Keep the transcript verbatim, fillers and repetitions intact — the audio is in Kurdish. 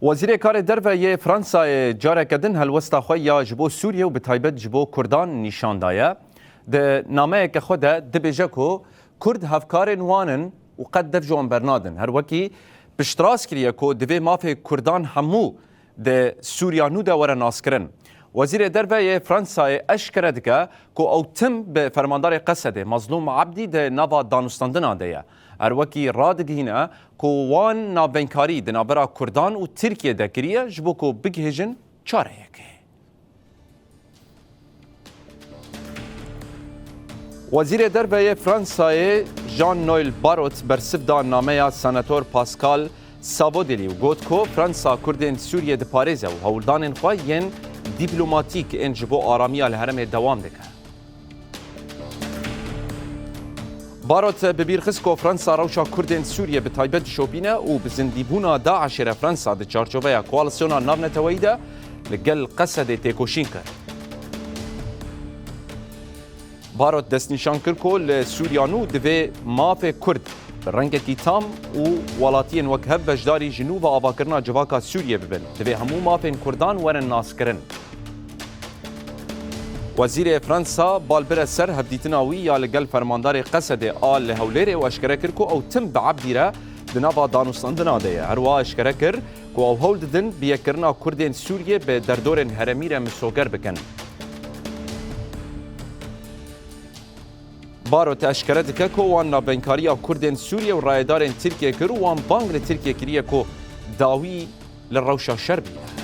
Wezîrê Karê Derve yê Fransayê careke din helwesta xwe ya ji bo Sûriye û bi taybet ji bo Kurdan nîşan daye. Di nameyeke xwe de dibêje ku Kurd hevkarên wan in û qet dev ji wan bernadin. Her wekî piştrast kiriye ku divê mafê Kurdan hemû di Sûriya nû de were naskirin. Wezîrê Derve yê Fransayê eşkere dike ku ew tim bi fermandarê Qesedê Mazlûm Abdî di nava danûstandina de ye. Her wekî radigihîne ku wan navbeynkariy di navbera Kurdan û Tirkiyê de kiriye ji bo ku bigihêjin çareyekê. Wezîrê Derve yê Fransayê Jean-Noël Barrot bersiv da nameya Senator Pascal Savodeli û got ku Fransa Kurdên Sûriyê diparêze û hewldanên xwe yên dîplomatîk ên ji bo aramiya li herêmê dewam dike. Barot bi bîr xist ku Fransa rewşa Kurdên Sûriyê bi taybet dişopîne û bi zindîbûna DAIŞê re Fransa di çarçoveya koalîsyona navneteweyî de li gel Qesedê têkoşîn kir. Barot destnîşan kir ku li Sûriya nû divê mafê Kurd bi rengekî tam û welatiyên wek hev beşdarî ji nû ve avakirina civaka Sûriyê bibin. Divê hemû mafên Kurdan werin naskirin. Wezîrê Fransa bal bire ser hevdîtina wî ya li gel fermandarê Qesedê a li Hewlêrê û eşkere kir ku ew tim bi Ebdî re di nava danûstandina de ye. Her wiha eşkere kir ku ew hewl didin bi yekkirina Kurdên Sûriyê bi derdorên herêmî re misoger bikin. Barot eşkere dike ku wan navbeynkariya Kurdên Sûriyê û rayedarên Tirkiyê kir û wan bang li Tirkiyê kiriye ku dawî li rewşa şer bîne.